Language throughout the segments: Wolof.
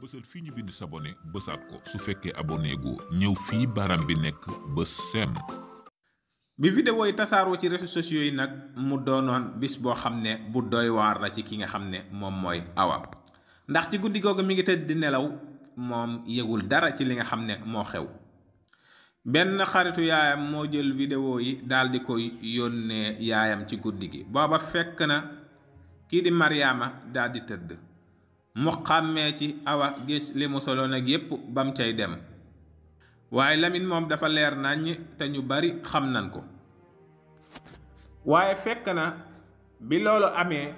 bësal fii ñu bind s'abonné bësaat ko su fekkee abonné gu ñëw fii baram bi nekk bës sem. bi vidéo yi tasaaroo ci réseaux sociaux yi nag mu doonoon bis boo xam ne bu doy waar la ci ki nga xam ne moom mooy Awa ndax ci guddi googu mi ngi tëdd di nelaw moom yëgul dara ci li nga xam ne moo xew. benn xaritu yaayam moo jël vidéo yi daal di koy yónnee yaayam ci guddi gi booba fekk na kii di Mariama daal di tëdd mu xàmmee ci Awa gis li mu solo nag yépp bam cay dem waaye Lamine moom dafa leer naññ te ñu bari xam nañ ko. waaye fekk na bi loolu amee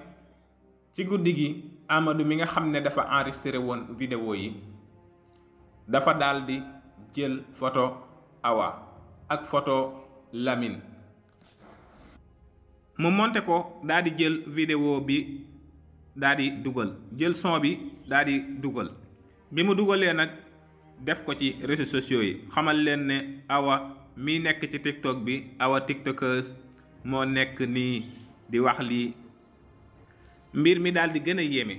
ci guddi gi Amadou mi nga xam ne dafa enregistré woon vidéo yi dafa daldi jël photo Awa ak photo Lamine mu monté ko daldi jël vidéo bi daldi dugal jël son bi daldi dugal bi mu dugalee nag def ko ci réseaux sociaux yi xamal leen ne Awa mi nekk ci TikTok bi Awa tiktokeuse moo nekk nii di wax lii. mbir mi daal di gën a yéeme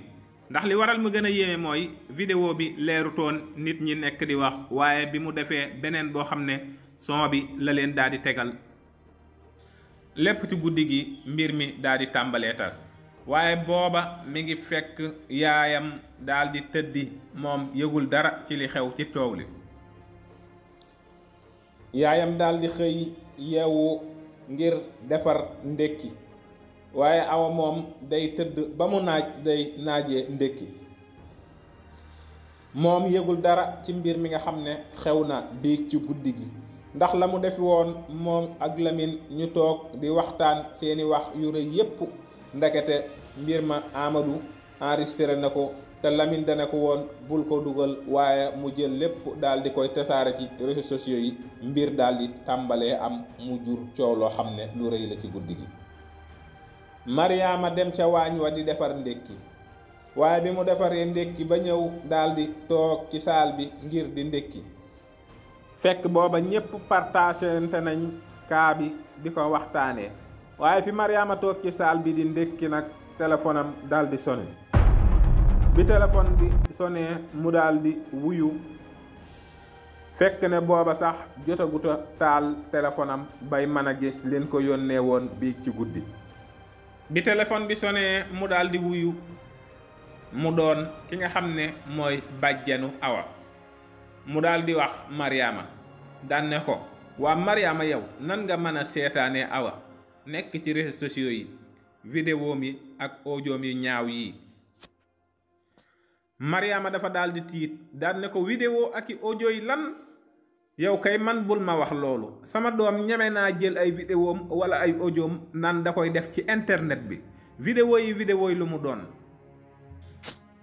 ndax li waral mu gën a yéeme mooy vidéo bi leerutoon nit ñi nekk di wax waaye bi mu defee beneen boo xam ne son bi la leen daal di tegal lépp ci guddi gi mbir mi daal di tàmbalee tas waaye booba mi ngi fekk yaayam daal di tëddi moom yëgul dara ci li xew ci coow li. yaayam daal di xëy yeewu ngir defar ndékki waaye Awa moom day tëdd ba mu day naajee ndékki moom yëgul dara ci mbir mi nga xam ne xew na biig ci guddi gi ndax la mu defi woon moom ak Lamine ñu toog di waxtaan seeni wax yu rëy yépp ndekete mbir ma Amadou enregistré na ko te Lamine dana ko woon bul ko dugal waaye mu jël lépp daal di koy tasaare ci réseaux sociaux yi mbir daal di tàmbalee am mu jur coow loo xam ne lu rëy la ci guddi gi. Mariama dem ca waañ wa di defar ndékki waaye bi mu defaree ndékki ba ñëw daal di toog ci saal bi ngir di ndékki fekk booba ñépp partagente nañ kaa bi di ko waxtaanee waaye fi Mariama toog ci saal bi di ndékki nag téléphone am daal di sonné bi téléphone bi sonné mu daal di wuyu fekk ne booba sax jotaguta taal téléphone am bay mën a gis leen ko yónnee woon biig ci guddi. bi téléphone bi sonné mu daal di wuyu mu doon ki nga xam ne mooy bàjjanu Awa mu daal di wax Mariama daan ne ko waa Mariama yow nan nga mën a seetaanee Awa nekk ci réseaux sociaux yi vidéo mi ak audio mi ñaaw yi. Mariama dafa daal di tiit daan ne ko vidéo ak i audio yi lan yow kay man bul ma wax loolu sama doom ñeme naa jël ay vidéom wala ay audioom nan da koy def ci internet bi vidéo yi lu mu doon.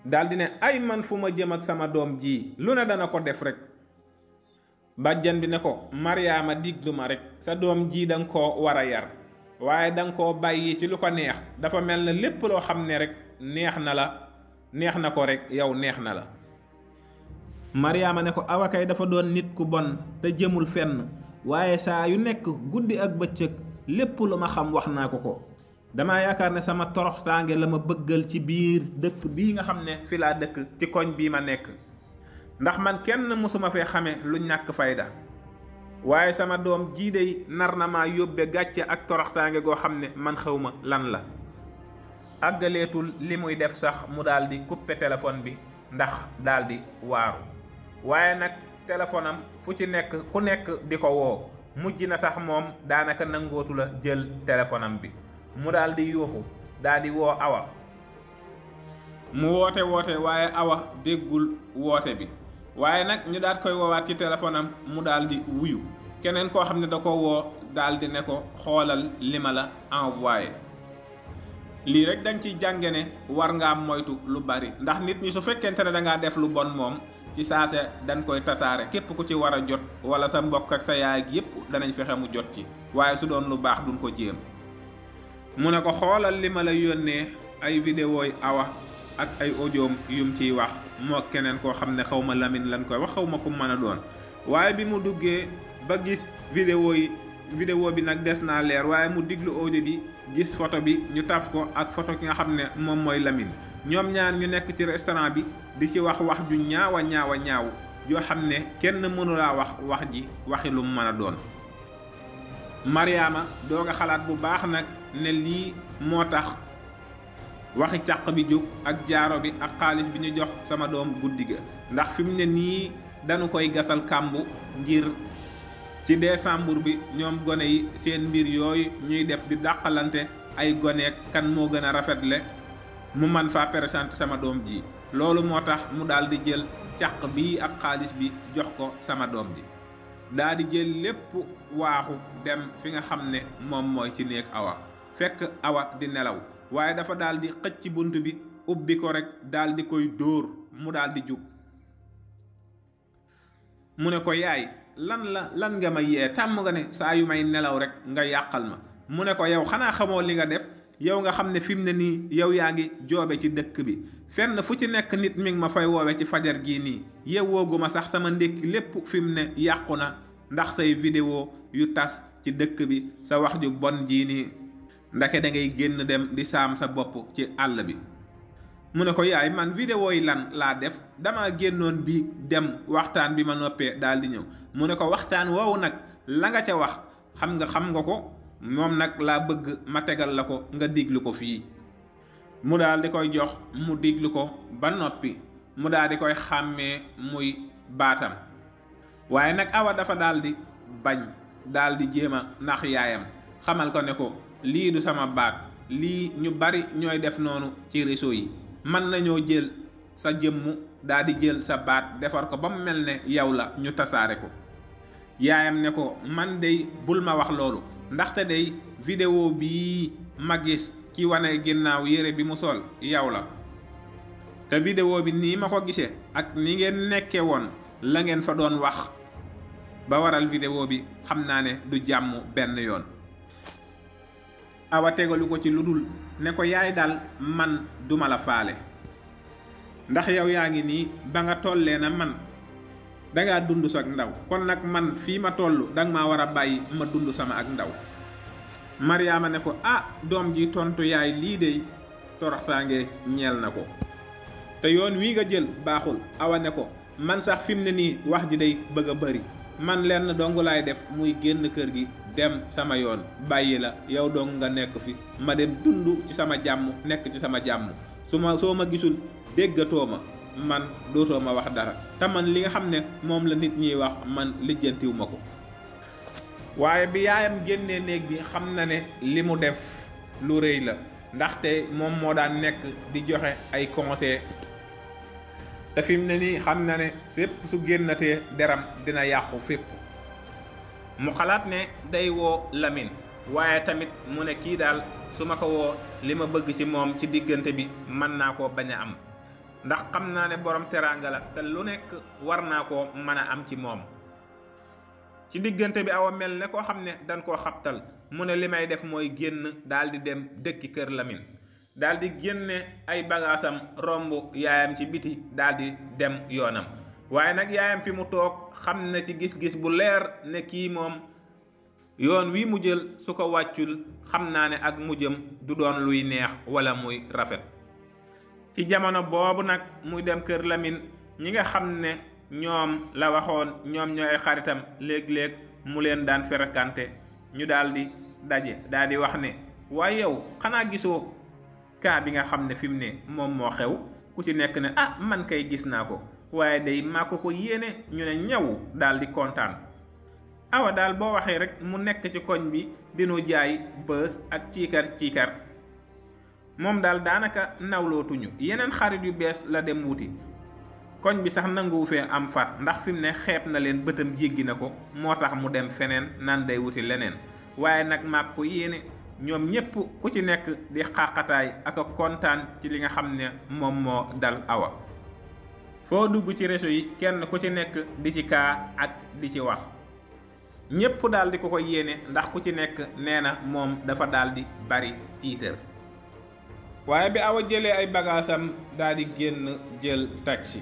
daldi ne ay man fu ma jëm ak sama doom ji lu ne dana ko def rek. bàjjan bi ne ko Mariama diglu ma rek sa doom ji danga ko war a yar waaye danga koo bàyyi ci lu ko neex dafa mel na lépp loo xam ne rek neex na ko rek yow neex na la. Mariama ne ko Awa kay dafa doon nit ku bon te jëmul fenn waaye saa yu nekk guddi ak bëccëg lépp lu ma xam wax naa ko dama yaakaar ne sama toroxtaange la ma bëggal ci biir dëkk bii nga xam ne fi laa dëkk ci koñ bii ma nekk ndax man kenn mësuma fee xame lu ñàkk fayda waaye sama doom jii dey nar na maa yóbbe gàcce ak toroxtaange goo xam ne man xawma lan la. àggaleetul li muy def sax mu daal di couper téléphone bi ndax daal di waaru waaye nag téléphone am fu ci nekk ku nekk di ko woo mujj na sax moom daanaka nangootu la jël téléphone am bi mu daal di yuuxu daal di woo Awa mu woote waaye Awa déggul woote bi waaye nag ñu daal koy woowaat ci téléphone am mu daal di wuyu keneen koo xam ne da ko woo daal di ne ko xoolal li ma la envoyé. lii rek dañ ciy jànge ne war ngaa moytu lu bari ndax nit ñi su fekkente ne dangaa def lu bon moom ci saase dañ koy tasaare képp ku ci war a jot wala sa mbokk ak sa yaay yépp danañ fexe mu jot ci waaye su doon lu baax duñ ko jéem. mu ne ko xoolal li ma la yónnee ay vidéo yi Awa ak ay audioom yum ciy wax moo keneen koo xam ne xaw ma Lamine lañ koy wax xaw ma ku mën a doon waaye bi mu duggee ba gis vidéo bi nag des naa leer waaye mu diglu audio bi gis photo bi ñu taf ko ak photo ki nga xam ne moom mooy Lamine ñoom ñaar ñu nekk ci restaurant bi di ci wax wax ju ñaawa ñaaw yoo xam ne kenn mënulaa wax ji waxi lu mu mën a doon. Mariama doo nga xalaat bu baax nag ne lii moo tax waxi càq bi jóg ak jaaro bi ak xaalis bi ñu jox sama doom guddi ga, ndax fi mu ne nii dañu koy gasal kàmbu ngir ci décembre bi ñoom gone yi seen mbir yooyu ñuy def di dàqalante ay goneek kan moo gën a rafetle mu man faa présenter sama doom ji. loolu moo tax mu daal di jël càq bi ak xaalis bi jox ko sama doom ji, daal di jël lépp waaxu dem fi nga xam ne moom mooy ci néeg Awa, fekk Awa di nelaw, waaye dafa daal di xëcc ci bunt bi ubbi ko rek daal di koy dóor mu daal di jug. mu ne ko yaay lan nga ma yee, tàmm nga ne saa yu may nelaw rek nga yàqal ma. mu ne ko yow xanaa xamoo li nga def, yow nga xam ne fi mu ne nii yow yaa ngi joobe ci dëkk bi, fenn fu ci nekk nit mi ngi ma fay woowe ci fajar gii nii, yeewooguma sax sama ndékki lépp fi mu ne yàqu na ndax say vidéo yu tas ci dëkk bi, sa wax ju bon jii nii, ndake da ngay génn dem di saam sa bopp ci àll bi. mu ne ko yaay man vidéo yi lan laa def, dama génnoon bii dem waxtaan bi ma noppee daal di ñëw. mu ne ko waxtaan woowu nag la nga ca wax xam nga ko, moom nag laa bëgg ma tegal la ko nga diglu ko fii. mu daal di koy jox mu diglu ko ba noppi, mu daal di koy xàmmee muy baatam, waaye nag Awa dafa daal di bañ, daal di jéem a nax yaayam, xamal ko ne ko lii du sama baat, lii ñu bari ñooy def noonu ci réseau yi, mën nañoo jël sa jëmmu daal di jël sa baat defar ko ba mu mel ne yow la ñu tasaare ko. yaayam ne ko man dey bul ma wax loolu, ndaxte dey vidéo bii ma gis ki wane ginnaaw yére bi mu sol yow la, te vidéo bi nii ma ko gisee ak ni ngeen nekke woon la ngeen fa doon wax ba waral vidéo bi xam naa ne du jàmm benn yoon. Awa tegalu ko ci lu dul ne ko yaay daal man duma la faale, ndax yow yaa ngi nii ba nga tollee na man dangaa dund sa ak ndaw, kon nag man fii ma toll danga maa war a bàyyi ma dund sama ak ndaw. Mariama ne ko doom ji tontu yaay lii dey toroxtaange ñeel na ko, te yoon wii nga jël baaxul. Awa ne ko man sax fi mu ne nii wax ji day bëgg a bëri, man lenn dong laay def muy génn kër gi dem sama yoon bàyyi la yow dong nga nekk fi, ma dem dund ci sama jàmm, nekk ci sama jàmm. soo ma gisul déggatoo ma, man dootoo ma wax dara, te man li nga xam ne moom la nit ñiy wax man lijjantiw ma ko. waaye bi yaayam génnee néeg bi xam na ne li mu def lu rëy la, ndaxte moom moo daan nekk di joxe ay conseil, te fi mu ne nii xam na ne fépp su génnatee deram dina yàqu fépp. mu xalaat ne day woo Lamine, waaye tamit mu ne kii daal su ma ko woo li ma bëgg ci moom ci diggante bi mën naa koo bañ a am, ndax xam naa ne borom teraanga la te lu nekk war naa koo mën a am ci moom. ci diggante bi Awa mel ne koo xam ne dañ koo xabtal, mu ne li may def mooy génn daal di dem dëkki kër Lamine, daal di génne ay bagaasam romb yaayam ci biti daal di dem yoonam. waaye nag yaayam fi mu toog xam na ci gis-gis bu leer ne kii moom yoon wi mu jël su ko wàccul xam naa ne ak mujjam du doon luy neex wala muy rafet. ci jamono boobu nag muy dem kër Lamine, ñi nga xam ne ñoom la waxoon ñoom ñooy xaritam léeg-léeg mu leen daan ferekante, ñu daal di daje daal di wax ne waaye yow xanaa gisoo kaa bi nga xam ne fi mu ne moom moo xew. ku ci nekk ne man kay gis naa ko, waaye day maa ko yéene, ñu ne ñaw daal di kontaan. Awa daal boo waxee rek mu nekk ci koñ bi dinu jaay bës ak ciikar moom daal daanaka nawlootuñu, yeneen xarit yu bees la dem wuti. koñ bi sax nanguwu fee am far, ndax fi mu ne xeeb na leen, bëtam jéggi na ko, moo tax mu dem feneen nan day wuti leneen. waaye nag maa ko yéene, ñoom ñépp ku ci nekk di xaqataay ak a kontaan ci li nga xam ne moom moo dal Awa. foo dugg ci réseau yi kenn ku ci nekk di ci kaa ak di ci wax, ñépp daal di ko yéene, ndax ku ci nekk nee na moom dafa daal di bari tiitër. waaye bi Awa jëlee ay bagaasam daal di génn jël taxi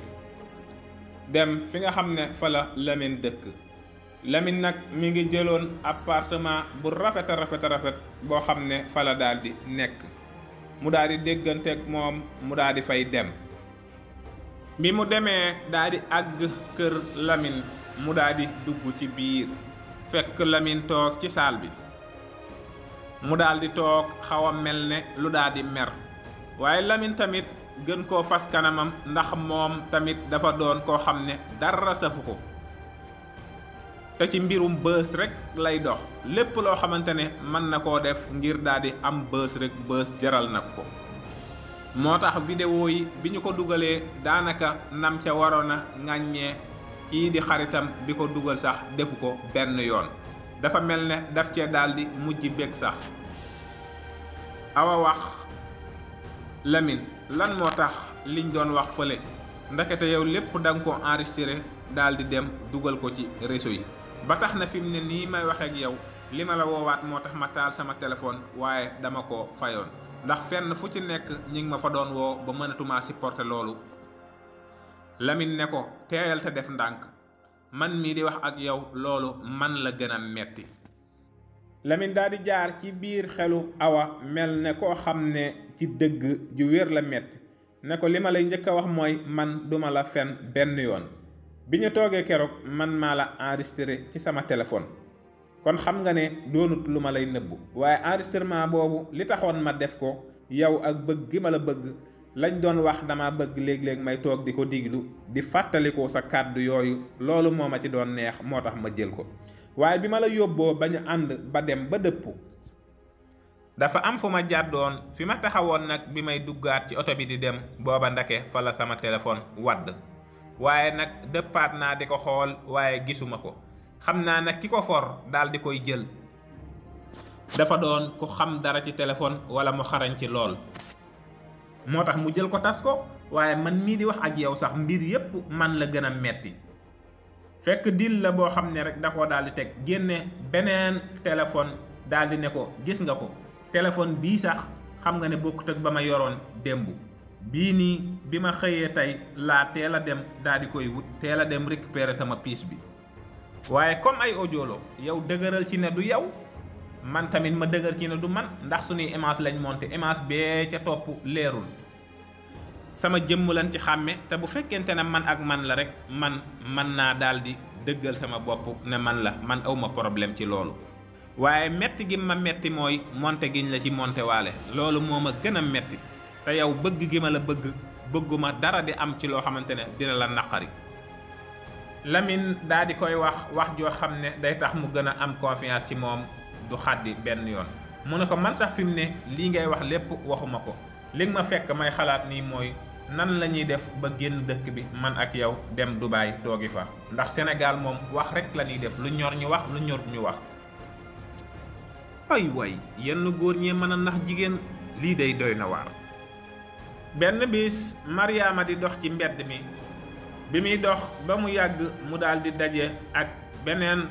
dem fi nga xam ne fa la Lamine dëkk. Lamine nag mi ngi jëloon appartement bu rafet boo xam ne fa la daal di nekk. mu daal di dégganteeg moom mu daal di fay dem. bi mu demee daal di àgg kër Lamine mu daal di dugg ci biir fekk Lamine toog ci saal bi mu daal di toog xaw a mel ne lu daal di mer waaye Lamine tamit gën koo fas kanamam ndax moom tamit dafa doon koo xam ne dara safu ko te ci mbirum bës rek lay dox lépp loo xamante ne mën na koo def ngir daal di am bës rek bës jaral na ko. moo tax vidéo yi bi ñu ko dugalee daanaka nam ca waroon a ŋàññee kii di xaritam bi ko dugal sax defu ko benn yoon dafa mel ne daf cee daal di mujj bég sax. Awa wax Lamine lan moo tax liñ doon wax fële ndekete yow lépp danga ko enregistré daal di dem dugal ko ci réseau yi ba tax na fi mu ne nii may waxee ak yow li ma la woowaat moo tax ma taal sama téléphone waaye dama ko fayoon ndax fenn fu ci nekk ñi ngi ma fa doon woo ba mënatuma supporter loolu. Lamine ne ko teeyal te def ndànk man mii di wax ak yow loolu man la gën a metti. Lamine daal di jaar ci biir xelu Awa mel ne koo xam ne ci dëgg ju wér la metti ne ko li ma lay njëkk a wax mooy man duma la fen benn yoon bi ñu toogee keroog man maa la enregistré ci sama téléphone kon xam nga ne doonut lu ma lay nëbbu waaye enregistrement boobu li taxoon ma def ko yow ak bëgg gi ma la bëgg lañ doon wax dama bëgg léeg-léeg may toog di ko diglu di fàttalikoo sa kàddu yooyu loolu moo ma ci doon neex moo tax ma jël ko waaye bi ma la yóbboo ba ñu ànd ba dem ba dëpp dafa am fu ma jàddoon fi ma taxawoon nag bi may duggaat ci oto bi di dem booba ndake fa la sama téléphone wadd waaye nag dëppaat naa di ko xool waaye gisuma ko xam naa nag ki ko for daal di koy jël dafa doon ku xam dara ci téléphone wala mu xarañ ci lool moo tax mu jël ko tas ko waaye man mii di wax ak yow sax mbir yépp man la gën a metti fekk dil la boo xam ne rek da koo daal di teg génne beneen téléphone daal di ne ko gis nga ko téléphone bii sax xam nga ne bokkut ak ba ma yoroon démb bii nii bi ma xëyee tey laa teel a dem daal di koy wut teel a dem récupérer sama piis bi waaye comme ay audio yow dëgëral ci ne du yow man tamit ma dëgër ci ne du man ndax suñuy image lañ monté image bee ca topp leerul sama jëmm lañ ci xàmme te bu fekkente ne man ak man la rek man naa daal di dëggal sama bopp ne man la man awma problème ci loolu waaye metti gi ma metti mooy monté giñ la ci monté waale loolu moo ma gën a metti te yow bëgg gi ma la bëgguma dara di am ci loo xamante ne dina la naqari. Lamine daa di koy wax joo xam ne day tax mu gën a am confiance ci moom du xaddi benn yoon mu ne ko man sax fi mu ne lii ngay wax lépp waxuma ko li nga ma fekk may xalaat nii mooy nan la ñuy def ba génn dëkk bi man ak yow dem Dubaay toogi fa ndax Sénégal moom wax rek la ñuy def lu ñor ñu wax lu ñor ñu wax. ay way yenn góor ñee mën a nax jigéen lii day doy na waar. benn bis Mariama di dox ci mbedd mi bi muy dox ba mu yàgg mu daal di daje ak beneen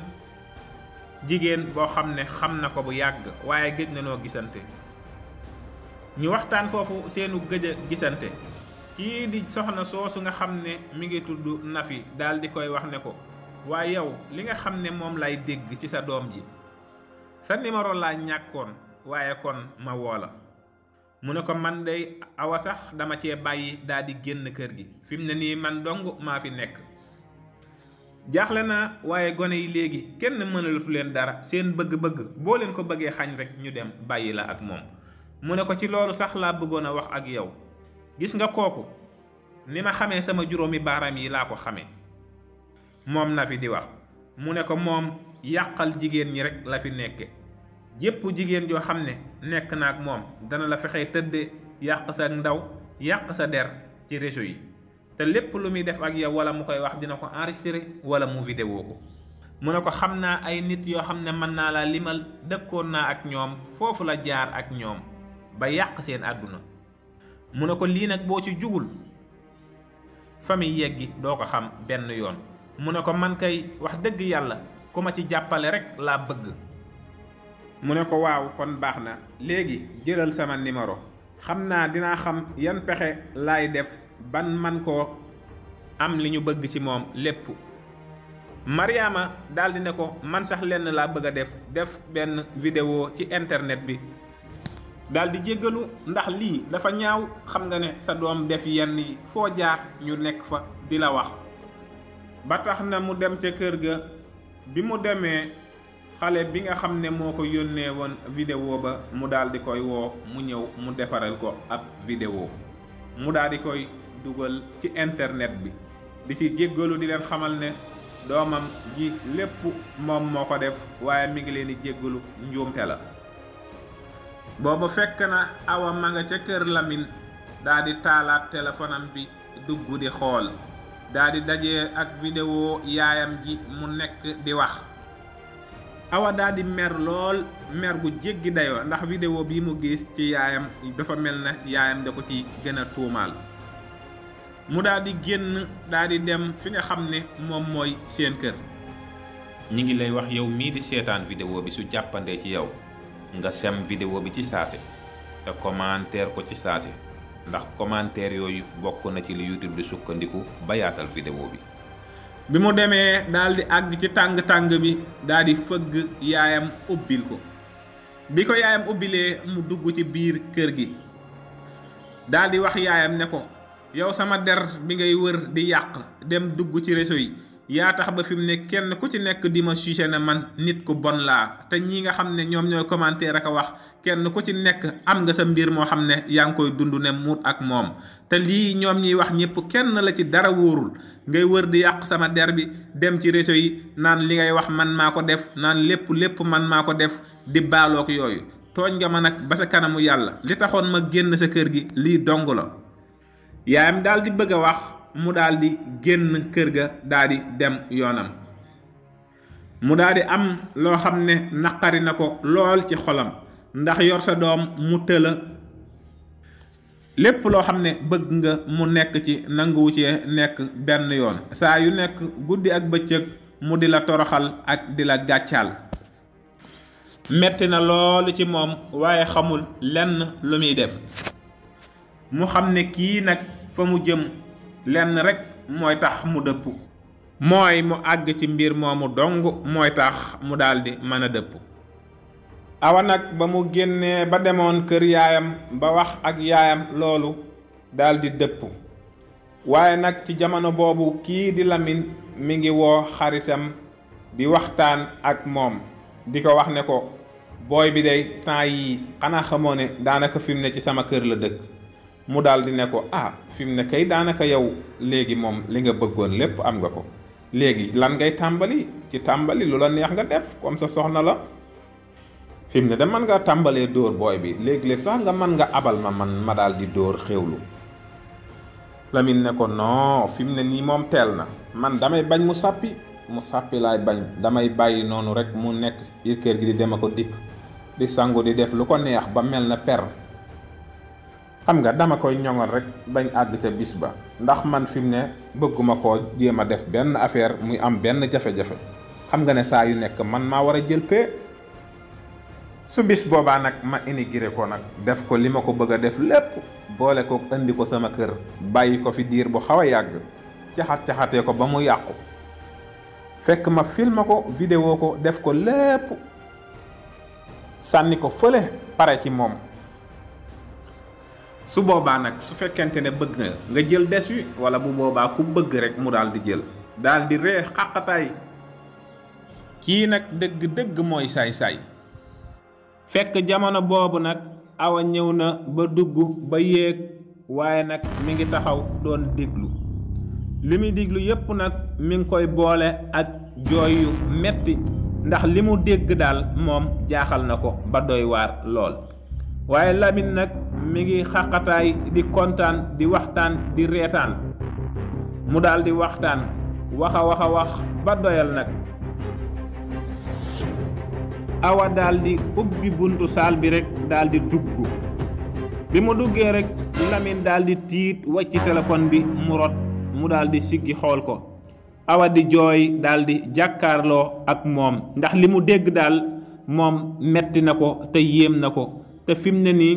jigéen boo xam ne xam na ko bu yàgg waaye gëj na noo gisante ñu waxtaan foofu seenu gëj a gisante kii di soxna soosu nga xam ne mi ngi tudd Nafi daal di koy wax ne ko waaye yow li nga xam ne moom lay dégg ci sa doom ji sa numéro laa ñàkkoon waaye kon ma woo la mu ne ko man day Awa sax dama cee bàyyi daal di génn kër gi fi mu ne nii man dong maa fi nekk jaaxle naa waaye gone yi léegi kenn mënalatu leen dara seen bëgg-bëgg boo leen ko bëggee xañ rek ñu dem bàyyi la ak moom mu ne ko ci loolu sax laa bëggoon a wax ak yow gis nga kooku ni ma xamee sama juróomi baaraam yi laa ko xamee moom na fi di wax mu ne ko moom yàqal jigéen ñi rek la fi nekke jépp jigéen joo xam ne nekk na ak moom dana la fexee tëdde yàq sa ndaw yàq sa der ci réseau yi te lépp lu muy def ak yow wala mu koy wax dina ko enregistré wala mu vidéo ko mu ne ko xam naa ay nit yoo xam ne mën naa la limal dëkkoon naa ak ñoom foofu la jaar ak ñoom ba yàq seen àdduna mu ne ko lii nag boo ci jugul famille yeggi doo ko xam benn yoon mu ne ko man kay wax dëgg yàlla ku ma ci jàppale rek laa bëgg mu ne ko waaw kon baax na léegi jëlal sama numéro xam naa dinaa xam yan pexe laay def ban man koo am li ñu bëgg ci moom lépp. Mariama daldi ne ko man sax lenn laa bëgg a def benn vidéo ci internet bi daal di jéggalu ndax lii dafa ñaaw. xam nga ne sa doom def yenn yi foo jaar ñu nekk fa di la wax. ba tax na mu dem ca kër ga. bi mu demee xale bi nga xam ne moo ko yónnee woon vidéo ba mu daal di koy woo mu ñëw mu defaral ko ab vidéo mu daal di koy dugal ci internet bi di ci jéggalu di leen xamal ne doomam ji lépp moom moo ko def waaye mi ngi leen di jéggalu njuumte la. boobu fekk na Awa ma nga ca kër Lamine daal di taalaat téléphone am bi dugg di xool daal di dajee ak vidéo yaayam ji mu nekk di wax. Awa daal di mer lool mer gu jéggi dayoo ndax vidéo bi mu gis ci yaayam dafa mel na yaayam da ko ci gën a tuumaal. mu daal di génn daal di dem fi nga xam ne moom mooy seen kër. ñi ngi lay wax yow mii di seetaan vidéo bi su jàppandee ci yow nga sem vidéo bi ci saase te commentaire ko ci saase ndax commentaire yooyu bokk na ci li YouTube di sukkandiku ba yaatal vidéo bi. bi mu demee daal di àgg ci tàng-tàng bi daal di fëgg yaayam ubbil ko. bi ko yaayam ubbilee mu dugg ci biir kër gi daal di wax yaayam ne ko yow sama der bi ngay wër di yàq dem dugg ci réseau yi yaa tax ba fi mu ne kenn ku ci nekk di ma sujet ne man nit ku bon laa te ñi nga xam ne ñoom ñooy commentaire ak a wax kenn ku ci nekk am nga sa mbir moo xam ne yaa ngi koy dund ne muut ak moom te lii ñoom ñuy wax ñëpp kenn la ci dara wóorul ngay wër di yàq sama der bi dem ci réseau yi naan li ngay wax man maa ko def naan lépp man maa ko def di baalook yooyu tooñ nga ma nag ba sa kanamu yàlla li taxoon ma génn sa kër gi lii dong la. yaayam daal di bëgg a wax mu daal di génn kër ga daal di dem yoonam. mu daal di am loo xam ne naqari na ko lool ci xolam ndax yor sa doom mu tëla lépp loo xam ne bëgg nga mu nekk ci nanguwu cee nekk benn yoon saa yu nekk guddi ak bëccëg mu di la toroxal ak di la gàccaal. metti na loolu ci moom waaye xamul lenn lu muy def. mu xam ne kii nag fa mu jëm lenn rekk mooy tax mu dëpp mooy mu àgg ci mbir moomu dong mooy tax mu daldi mën a dëpp. Awa nag ba mu génnee ba demoon kër yaayam ba wax ak yaayam loolu daldi dëpp waaye nag ci jamono boobu kii di Lamine mi ngi woo xaritam di waxtaan ak moom di ko wax ne ko booy bi day temps yii xanaa xamoo ne daanaka fi mu ne ci sama kër la dëkk. mu daal di ne ko fi mu ne kay daanaka yow léegi moom li nga bëggoon lépp am nga ko léegi lan ngay tàmbali ci tàmbali lu la neex nga def comme sa soxna la fi mu ne da mën nga tàmbalee dóor booy bi léegi-léeg sax nga mën nga abal ma daal di dóor xéwlu. Lamine ne ko non fi mu ne nii moom teel na man damay bañ mu sàppi laay bañ damay bàyyi noonu rek mu nekk biir kër gi di dem ko dikk di sangu di def lu ko neex ba mel na per. xam nga dama koy ñoŋal rek bañ àgg ca bis ba ndax man fi mu ne bëgguma koo jéem a def benn affaire muy am benn jafe-jafe xam nga ne saa yu nekk man maa war a jël pee. su bis boobaa nag ma intégré ko nag def ko li ma ko bëgg a def lépp boole ko indi ko sama kër bàyyi ko fi diir bu xaw a yàgg caxatee ko ba mu yàqu fekk ma filma ko vidéo ko def ko lépp sànni ko fële pare ci moom. su boobaa nag su fekkente ne bëgg nga jël des wi wala bu boobaa ku bëgg rek mu daal di jël daal di ree xàqataay. kii nag dëgg-dëgg mooy saay-saay. fekk jamono boobu nag Awa ñëw na ba dugg ba yéeg waaye nag mi ngi taxaw doon déglu li muy déglu yépp nag mi ngi koy boole ak jooy yu metti ndax li mu dégg daal moom jaaxal na ko ba doy waar lool. waaye Lamine nag mi ngi xaqataay di kontaan di waxtaan di reetaan mu daal di waxtaan wax ba doyal nag. Awa daal di ubbi buntu saal bi rek daal di dugg bi mu duggee rek Lamine daal di tiit wàcc téléphone bi mu rot mu daal di siggi xool ko. Awa di jooy daal di jàkkaarloo ak moom ndax li mu dégg daal moom metti na ko te yéem na ko. te fi mu ne nii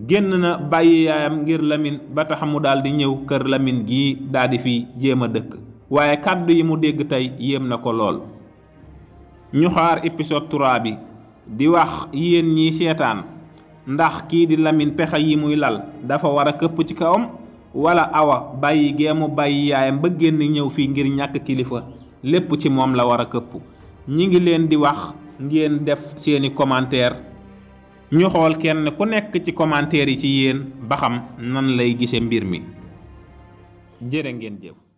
génn na bàyyi yaayam ngir Lamine ba tax mu daal di ñëw kër Lamine gii daal di fi jéem a dëkk waaye kàddu yi mu dégg tey yéem na ko lool. ñu xaar épisode 3 bi di wax yéen ñi seetaan ndax kii di Lamine pexe yi muy lal dafa war a këpp ci kawam wala Awa bàyyi geemu bàyyi yaayam ba génn ñëw fii ngir ñàkk kilifa lépp ci moom la war a këpp. ñi ngi leen di wax ngeen def seeni commentaire ñu xool kenn ku nekk ci commentaire yi ci yéen ba xam nan lay gise mbir mi jërë ngeen jëf.